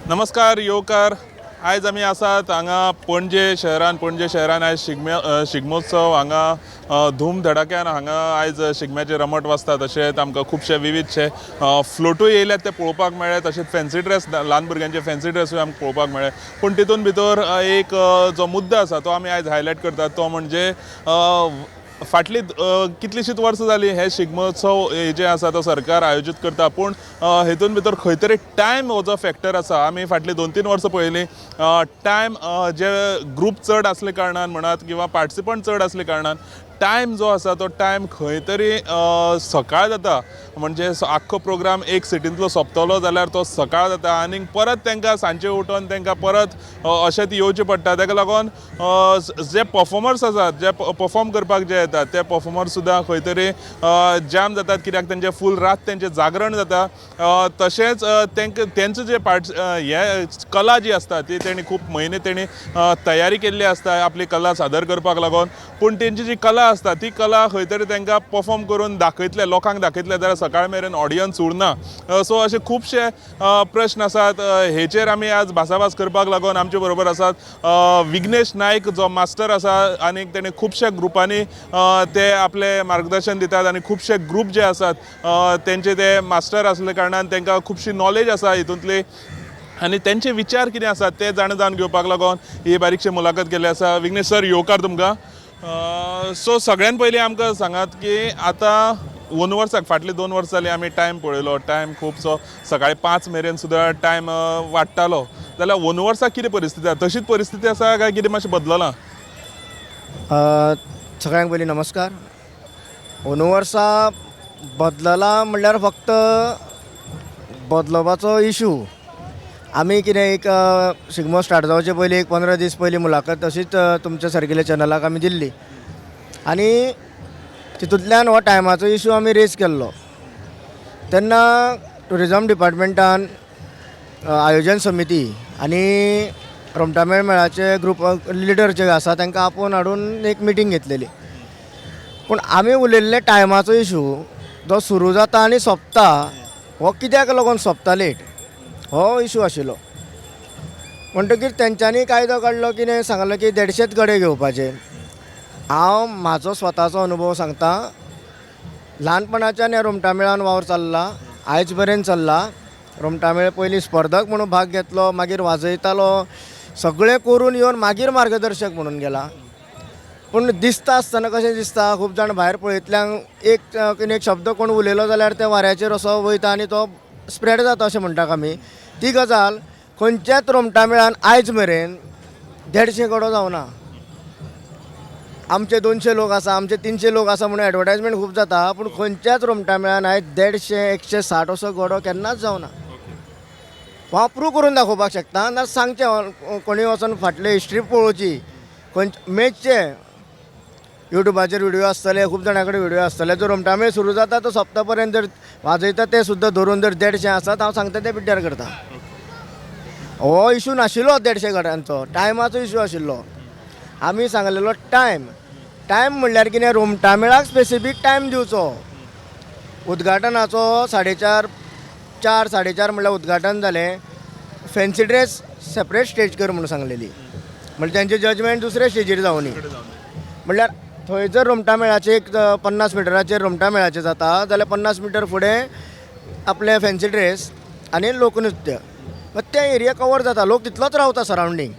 नमस्कार येवकार. आयज आमी आसात हांगा पणजे शहरान. पणजे शहरान आयज शिगमोत्सव हांगा धूम धडाक्यान हांगा आयज शिगम्याचे रमट वाजता. तशेंच आमकां खुबशे विविधशे फ्लोटूय येयल्यात ते पळोवपाक मेळ्ळे. तशेंच फॅन्सी ड्रेस, ल्हान भुरग्यांचे फॅन्सी ड्रेसूय आमकां पळोवपाक मेळ्ळे. पूण तितून भितर एक जो मुद्दो आसा तो आमी आयज हायलायट करतात, तो म्हणजे फाटली कितलींशींच वर्सां जालीं हे शिगमोत्सव जे आसा तो सरकार आयोजीत करता, पूण हेतून भितर खंय तरी टायम हो जो फॅक्टर आसा, आमी फाटलीं 2-3 वर्सां पळयलीं, टायम जे ग्रूप चड आसले कारणान म्हणात किंवा पार्टिसिपंट चड आसले कारणान टायम जो आसा तो टायम खंय तरी सकाळ जाता. म्हणजे आख्खो प्रोग्राम एक सिटींतलो सोंपतलो जाल्यार तो सकाळ जाता आनी परत तांकां सांजचे उठोन तांकां परत अशेंच येवचें पडटा. ताका लागून जे परफॉर्मर्स आसात, जे परफॉर्म करपाक जे येतात ते परफॉर्मर्स सुद्दां खंय तरी जाम जातात, कित्याक तेंचें फूल रात तेंचें जागरण जाता. तशेंच तांकां तेंचो जे पार्ट हे कला जी आसता ती तेणी खूब म्हयने तेणी तयारी केल्ली आसता आपली कला सादर करपाक लागून, पूण तेंची जी कला आसता ती कला खंय तरी तांकां परफॉर्म करून दाखयतले, लोकांक दाखयतले जाल्यार सकाळ मेरेन ऑडियन्स उरना. सो अशे खुबशे प्रश्न आसात. हेचेर आमी आज भासाभास करपाक लागून आमचे बरोबर आसात विघ्नेश नायक जो मास्टर आसा आनी तेणे खुबश्या ग्रुपांनी ते आपले मार्गदर्शन दितात आनी खुबशे ग्रूप जे आसात तेंचे ते मास्टर आसले कारणान तांकां खुबशी नॉलेज आसा हितूंतली आनी तेंचे विचार कितें आसात ते जाणा जावन घेवपाक लागून ही बारीकशी मुलाखत केल्ली आसा. विघ्नेश सर, येवकार तुमकां. सो सगळ्यान पयलीं आमकां सांगात की आतां 2 वर्साक, फाटलीं 2 वर्सां जालीं आमी टायम पळयलो, टायम खुबसो सकाळी 5 मेरेन सुद्दां टायम वाडटालो, जाल्यार 2 वर्साक कितें परिस्थिती आसा? तशीच परिस्थिती आसा काय कितें मातशें बदललां? सगळ्यांक पयलीं नमस्कार. 2 वर्सां बदललां म्हणल्यार फक्त बदलपाचो इशू, आमी कितें एक शिगमो स्टार्ट जावचे पयलीं एक 15 दीस पयलीं मुलाखत तशीच तुमच्या सारकिल्या चॅनलाक आमी दिल्ली आनी तितूंतल्यान हो टायमाचो इशू आमी रेज केल्लो. तेन्ना ट्युरिजम डिपार्टमेंटान आयोजन समिती आनी रोमटामेळ मेळाचे ग्रुप लिडर जे आसा तांकां आपोवन हाडून एक मिटींग घेतलेली. पूण आमी उलयल्ले टायमाचो इशू जो सुरू जाता आनी सोंपता हो कित्याक लागून सोंपता लेट हो इशू आशिल्लो. म्हणटकीर तेंच्यांनी कायदो काडलो कितें सांगलें की 150 गडे घेवपाचे. हांव म्हाजो स्वताचो अनुभव सांगता, ल्हानपणाच्यान ह्या रोमटामेळान वावर चल्ला, आयज मेरेन चल्ला. रोमटामेळ पयलीं स्पर्धक म्हणून भाग घेतलो, मागीर वाजयतालो, सगळें करून येवन मागीर मार्गदर्शक म्हणून गेला. पूण दिसता आसतना कशें दिसता, खूब जाण भायर पळयतल्यांक एक एक शब्द कोण उलयलो जाल्यार ते वाऱ्याचेर असो वयता आनी तो स्प्रेड जाता अशें म्हणटा आमी. ती गजाल खंयच्याच रोमटामेळान आयज मेरेन 150 गडो जावना. आमचे 200 लोक आसा, आमचे 300 लोक आसा म्हणून एडवर्टायजमेंट खूब जाता, पूण खंयच्याच रोमटामेळान आयज 150 160 असो गडो केन्नाच जावना. हांव प्रूव करून दाखोवपाक शकता ना, सांगचें कोणी वचोन फाटली हिस्ट्री पळोवची, खंयचे मेजचे युट्यूबाचेर व्हिडियो आसतले, खूब जाणां कडेन व्हिडियो आसतले. जो रोमटामेळ सुरू जाता तो सोंपता पर्यंत जर वाजयता ते सुद्दां धरून जर 150 आसात, हांव सांगता ते पिड्ड्यार करता. हो इशू नाशिल्लो 150 गड्यांचो, टायमाचो इशू आशिल्लो. आमी सांगलेलो टायम, टायम म्हणल्यार कितें, रोमटामेळाक स्पेसिफीक टायम दिवचो. उद्घाटनाचो 4:30, 4 4:30 म्हणल्यार उद्घाटन जालें. फॅन्सी ड्रेस सेपरेट स्टेज कर म्हणून सांगलेली, म्हणल्यार तेंचें जजमेंट दुसरे स्टेजीर जावनी. म्हणल्यार थंय जर रोमटामेळाचे एक 50 मिटराचेर रोमटामेळाचें जाता जाल्यार 50 मिटर फुडें आपलें फॅन्सी ड्रेस आनी लोकनृत्य, मागीर ते एरिया कवर जाता, लोक तितलोच रावता सरावंडींग,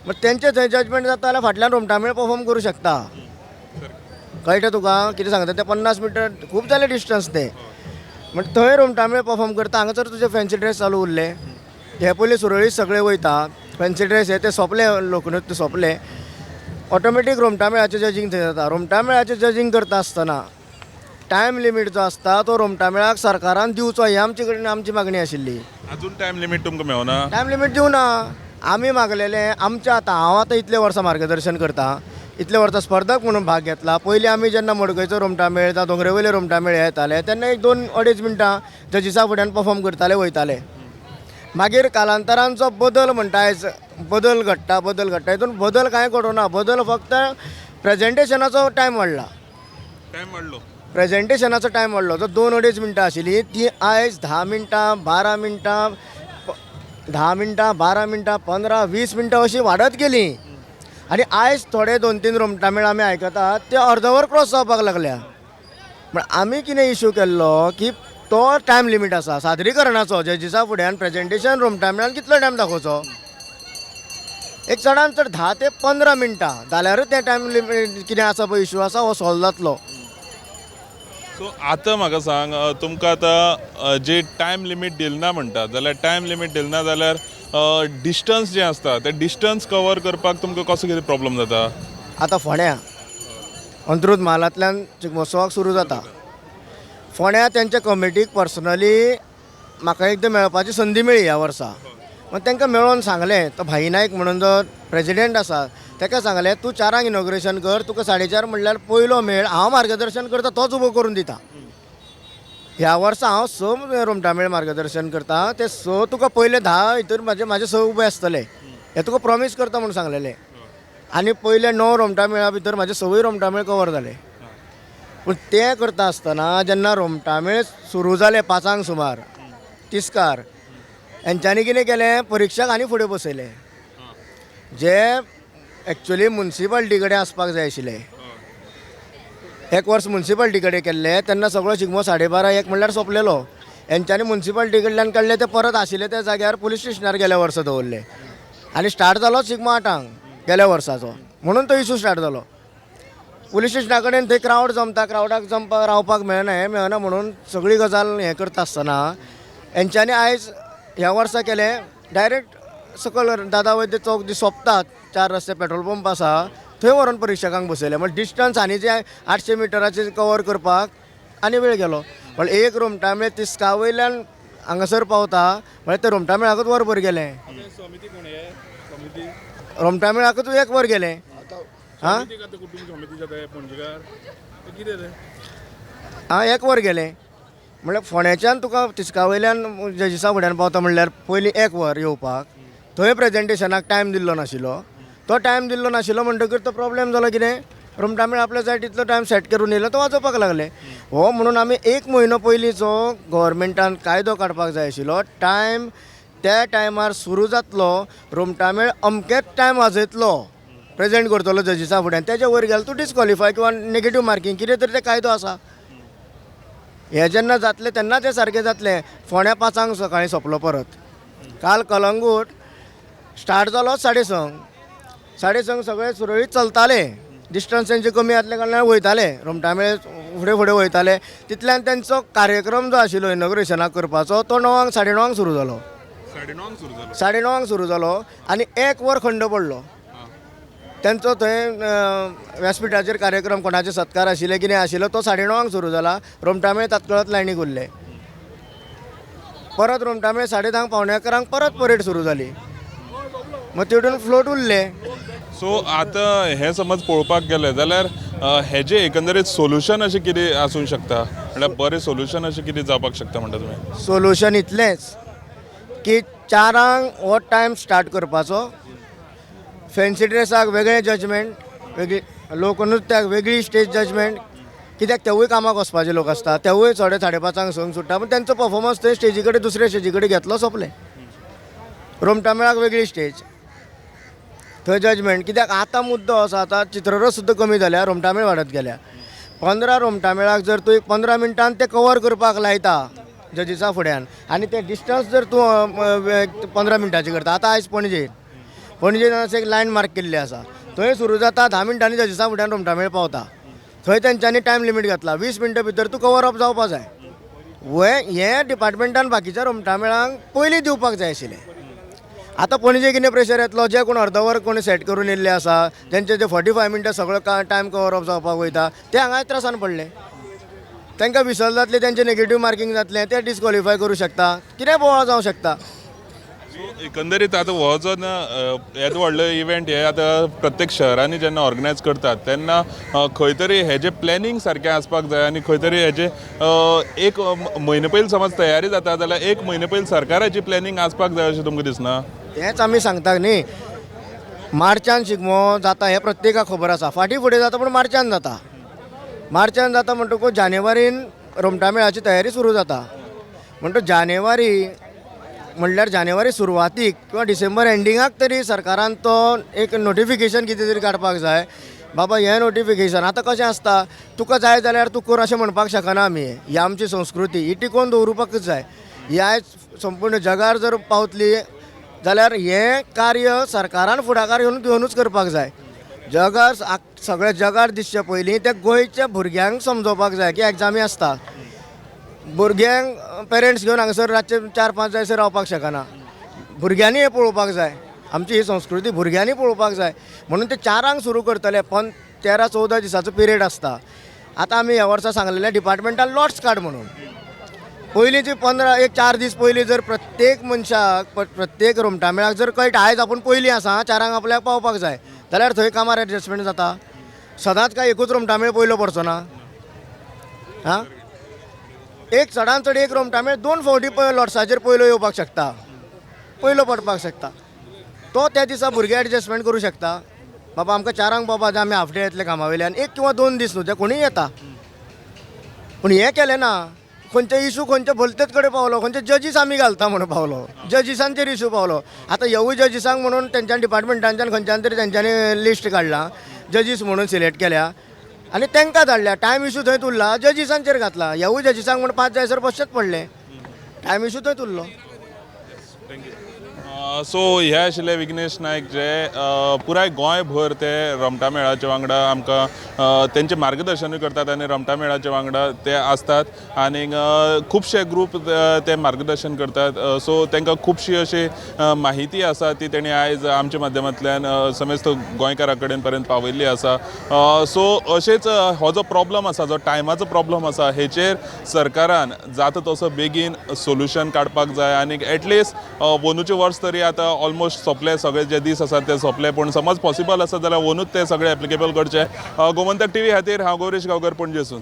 मागीर तेंचें थंय जजमेंट जाता जाल्यार फाटल्यान रोमटामेळ परफॉर्म करूं शकता. कळटा तुका कितें सांगता तें? 50 मिटर खूब जालें डिस्टन्स तें, म्हण थंय रोमटामेळ परफॉर्म करता, हांगासर तुजें फॅन्सी ड्रेस चालू उरलें. हे पयलीं सुरळीत सगळें वयता, फॅन्सी ड्रेस हे ते सोंपलें, लोकनृत्य सोंपलें, ऑटोमॅटीक रोमटामेळाचें जजींग थंय जाता. रोमटामेळाचें जजींग करता आसतना टायम लिमीट जो आसता तो रोमटामेळाक सरकारान दिवचो, ही आमचे कडेन आमची मागणी आशिल्ली. अजून टायम लिमीट तुमकां मेळना? टायम लिमीट दिवना. आमी मागलेलें आमच्या, आतां हांव आतां इतले वर्सां मार्गदर्शन करता, इतले वर्सां स्पर्धक म्हणून भाग घेतला. पयलीं आमी जेन्ना मडकयचो रोमटामेळ जावं दोंगरे वयले रोमटामेळ येताले तेन्ना एक 2-2.5 मिनटां जजीसा फुड्यान परफॉर्म करताले, वयताले. मागीर कालांतरान जो बदल म्हणटा आयज बदल घडटा, बदल घडटा, हितून बदल कांय घडोना. बदल फक्त प्रेजेंटेशनाचो टायम वाडला. टायम वाडलो, प्रेजेंटेशनाचो टायम वाडलो. जो 2-2.5 मिनटां आशिल्ली ती आयज 10 मिनटां, 12 मिनटां, 10 मिनटां, 12 मिनटां, 15, 20 मिनटां अशीं वाडत गेलीं. आनी आयज थोडे 2-3 रोमटामेळ आमी आयकतात ते अर्दवर क्रॉस जावपाक लागल्या. पूण आमी कितें इशू केल्लो की तो टायम लिमीट आसा सादरीकरणाचो, जजीसा फुड्यान प्रेजेंटेशन रोमटामेळान कितलो टायम दाखोवचो, एक चडान चड 10 ते 15 मिनटां जाल्यारूच तें टायम लिमीट कितें आसा पळय इशू आसा हो सॉल्व जातलो. सो आतां म्हाका सांग, तुमकां आतां जी टायम लिमीट दिली ना म्हणटा जाल्यार, टायम लिमीट दिली ना जाल्यार डिस्टन्स जें आसता तें डिस्टन्स कवर करपाक तुमकां कसो कितें प्रॉब्लम जाता? आतां फोंड्या अंत्रूज म्हालांतल्यान शिगमोत्सवाक सुरू जाता. फोंड्या तेंच्या कमिटीक पर्सनली म्हाका एकदां मेळपाची संदी मेळ्ळी ह्या वर्सा. मागीर तांकां मेळोन सांगलें, तो भाई नायक म्हणून जो प्रेजिडेंट आसा ताका सांगलें, तूं 4 इनॉग्रेशन कर, तुका 4:30 म्हणल्यार पयलो मेळ, हांव मार्गदर्शन करता, तोच उबो करून दिता. ह्या वर्सा हांव 6 रोमटामेळ मार्गदर्शन करता, ते 6 तुका पयले 10 हितूर म्हाजे 6 उबे आसतले हें तुका प्रॉमीस करता म्हूण सांगलेलें. आनी पयले 9 रोमटामेळा भितर म्हाजे 6 रोमटामेळ कवर जाले. पूण तें करता आसतना जेन्ना रोमटामेळ सुरू जाले 5 सुमार तिस्कार, हेंच्यांनी कितें केलें, परिक्षाक आनी फुडें बसयले जे एक्चुली मुन्सिपाल्टी कडेन आसपाक जाय आशिल्ले. एक वर्स मुन्सिपाल्टी कडेन केल्ले तेन्ना सगळो शिगमो 12:30 1 म्हणल्यार सोंपलेलो. हेंच्यांनी मुन्सिपाल्टी कडल्यान काडले ते परत आशिल्ले त्या जाग्यार पुलीस स्टेशनार गेल्या वर्सा दवरले आनी स्टार्ट जालो शिगमो 8 गेल्या वर्साचो, म्हणून तो इशू स्टार्ट जालो. पुलीस स्टेशना कडेन थंय क्रावड जमता, क्रावडाक जमपाक रावपाक मेळना, हें मेळना म्हणून सगळी गजाल हें करता आसतना हेंच्यांनी आयज ह्या वर्सा केलें डायरेक्ट सकयल दादा वैद्य चौक जी सोंपतात 4 रस्ते पेट्रोल पंप आसा थंय व्हरोन परिक्षकांक बसयले. म्हणजे डिस्टन्स आनी जे 800 मिटराचेर कवर करपाक आनी वेळ गेलो. पण एक रोमटामेळ तिस्का वयल्यान हांगासर पावता म्हळ्यार ते रोमटामेळाकूच वरभर गेलें, रोमटामेळाकूच 1 वर गेलें. आं आं 1 वर गेलें म्हणल्यार फोंड्याच्यान तुका तिस्का वयल्यान जजीसा फुड्यान पावता म्हणल्यार पयलीं 1 वर येवपाक, थंय प्रेजेंटेशनाक टायम दिल्लो नाशिल्लो. तो टायम दिल्लो नाशिल्लो म्हणटकीर तो प्रॉब्लेम जालो कितें, रोमटामेळ आपल्या जाय तितलो टायम सेट करून येयलो तो वाजोवपाक लागले. हो म्हणून आमी 1 म्हयनो पयलींचो गव्हर्मेंटान कायदो काडपाक जाय आशिल्लो, टायम त्या टायमार सुरू जातलो, रोमटामेळ अमकेच टायम वाजयतलो, प्रेजेंट करतलो जजीसा फुड्यान, तेजे वयर गेलो तूं डिस्कॉलिफाय किंवा नेगेटीव मार्कींग कितें तरी ते कायदो आसा. हें जेन्ना जातलें तेन्ना तें सारकें जातलें. फोंड्या 5 सकाळीं सोंपलो परत. काल कलंगूट स्टार्ट जालो 6:30, 6:30 सगळें सुरळीत चलतालें, डिस्टन्स तेंचे कमी आसले कारणान वयताले रोमटामेळ फुडें फुडें वयताले. तितल्यान तेंचो कार्यक्रम जो आशिल्लो इनॉग्रेशनाक करपाचो तो 9 9:30 सुरू जालो, 9:30 सुरू जालो आनी 1 वर खंड पडलो. तेंचो थंय व्यासपिठाचेर कार्यक्रम कोणाचे सत्कार आशिल्ले कितें आशिल्लो तो 9:30 सुरू जाला. रोमटामेळ तात्काळत लायनीक उरले. परत रोमटामेळ 10:30 10:45 परत परेड सुरू जाली, मग तितून फ्लोट उरले. सो आतां हें समज पळोवपाक गेलें जाल्यार हेजें एकंदरीत सोल्युशन अशें कितें आसूंक शकता, म्हणल्यार बरें सोल्युशन अशें कितें जावपाक शकता म्हणटा तुमी? सोल्युशन इतलेंच की 4 हो टायम स्टार्ट करपाचो, फॅन्सी ड्रेसाक वेगळें जजमेंट, वेगळी लोकनृत्याक वेगळी स्टेज जजमेंट, कित्याक तेवूय कामाक वचपाचे लोक आसता, तेवूय थोडे 5:30 6 सुट्टा, पूण तेंचो परफॉर्मन्स थंय स्टेजी कडेन दुसऱ्या स्टेजी कडेन घेतलो सोंपलें. रोमटामेळाक वेगळी स्टेज, थंय जजमेंट, कित्याक आतां मुद्दो आसा, आतां चित्ररथ सुद्दां कमी जाल्या, रोमटामेळ वाडत गेल्या. 15 रोमटामेळाक जर तूं एक 15 मिनटान ते कवर करपाक लायता जजीसा फुड्यान आनी ते डिस्टन्स जर तूं 15 मिनटाचें करता. आतां आयज पणजे, पणजे एक लायन मार्क केल्ली आसा, थंय सुरू जाता 10 मिनटांनी जजीसा फुड्यान रोमटामेळ पावता, थंय तेंच्यांनी टायम लिमीट घातला 20 मिनटां भितर तूं कवर अप जावपा जाय. हें डिपार्टमेंटान बाकीच्या रोमटामेळांक पयलीं दिवपाक जाय आशिल्लें. आतां पणजे कितें प्रेशर येतलो, जे कोण अर्दवर कोण सेट करून येयल्ले आसा तेंचे जे 45 मिनटां सगळो टायम कवर अप जावपाक वयता ते हांगाय त्रासान पडले. तांकां विसल जातलें, तेंचें नेगेटीव मार्कींग जातलें, ते डिस्कॉलिफाय करूं शकता, कितें बोवाळ जावं शकता. सो एकंदरीत आतां हो जो ना येदो व्हडलो इव्हेंट हे आतां प्रत्येक शहरांनी जेन्ना ऑर्गनायज करतात तेन्ना खंय तरी हेजें प्लॅनिंग सारकें आसपाक जाय आनी खंय तरी हेजें 1 म्हयने पयलीं समज तयारी जाता जाल्यार 1 म्हयने पयलीं सरकाराची प्लॅनिंग आसपाक जाय अशें तुमकां दिसना? तेंच आमी सांगता न्ही, मार्चान शिगमो जाता हें प्रत्येकाक खबर आसा, फाटीं फुडें जाता पूण मार्चान जाता. मार्चान जाता म्हणटकूच जानेवारीन रोमटामेळाची तयारी सुरू जाता, म्हणटकूच जानेवारी म्हणल्यार जानेवारी सुरवातीक किंवा डिसेंबर एंडिंगाक तरी सरकारान तो एक नोटिफिकेशन कितें तरी काडपाक जाय. बाबा, हें नोटिफिकेशन आतां कशें आसता, तुका जाय जाल्यार तूं कर अशें म्हणपाक शकना आमी. ही आमची संस्कृती, ही टिकोवन दवरुपाकूच जाय. ही आयज संपूर्ण जगार जर पावतली जाल्यार हें कार्य सरकारान फुडाकार घेवन घेवनूच करपाक जाय. जगार, सगळ्या जगार दिसचे पयलीं ते गोंयच्या भुरग्यांक समजोवपाक जाय की एग्जामी आसता. भुरग्यांक पेरंट्स घेवन हांगासर रातचे 4-5 जायसर रावपाक शकना. भुरग्यांनी हें पळोवपाक जाय. आमची ही संस्कृती भुरग्यांनी पळोवपाक जाय. म्हणून ते 4 क सुरू करतले, पण 13-14 दिसाचो पिरियड आसता. आतां आमी ह्या वर्सा सांगलेलें डिपार्टमेंटान, लॉट्स काड म्हणून. पयलीं जी 15, एक 4 दीस पयलीं जर प्रत्येक मनशाक, प्रत्येक रोमटा मेळाक जर कळटा, आयज आपूण पयलीं आसा, 4 क आपल्याक पावपाक जाय, जाल्यार थंय कामार एडजस्टमेंट जाता. सदांच काय एकूच रोमटामेळ पयलो पडचो ना. आं, एक चडान चड एक रोमटामेळ दोन फावटी लॉट्साचेर पयलो येवपाक शकता, पयलो पडपाक शकता. तो त्या दिसा भुरगे एडजस्टमेंट करूं शकता. बाबा, आमकां 4 क पावपा जाय, आमी हाफ डे येतले कामा वयल्यान, एक किंवा 2 दीस न्हू, ते कोणूय येता. पूण हें केलें ना. खंयचे इशू खंयचे भलतेच कडेन पावलो. खंयचे जजीस आमी घालता म्हणून पावलो, जजीसांचेर इशू पावलो. आतां ह्यवूय जजीसांक म्हणून तेंच्यान डिपार्टमेंटांच्यान खंयच्यान तरी तेंच्यांनी लिस्ट काडलां, जजीस म्हणून सिलेक्ट केल्या आनी तांकां धाडल्या. टायम इशू थंयच उरला, जजीसांचेर घातला. ह्यवूय जजीसांक म्हूण 5 जायसर बसचेच पडलें. टायम इशू थंयच उरलो. सो हे आशिल्ले विघ्नेश नायक, जे पुराय गोंयभर ते रोमटा मेळाच्या वांगडा आमकां तेंचें मार्गदर्शनूय करतात आनी रोमटा मेळाच्या वांगडा ते आसतात आनी खुबशे ग्रूप ते मार्गदर्शन करतात. सो तांकां खुबशी अशी माहिती आसा, ती तेणी आयज आमच्या माध्यमांतल्यान समेस्त गोंयकारा कडेन पर्यंत पावयल्ली आसा. सो अशेंच हो जो प्रॉब्लम आसा, जो टायमाचो प्रॉब्लम आसा, हेचेर सरकारान जाता तसो बेगीन सोल्युशन काडपाक जाय. आनी एटलिस्ट अंदूचें वर्स तरी आतां ऑलमोस्ट सोंपले, सगळे जे दीस आसात ते सोंपले, पूण समज पॉसिबल आसा जाल्यार अंदूच ते सगळे एप्लिकेबल करचे. गोमंतक टीव्ही खातीर हांव गौरीश गांवकर, पणजेसून.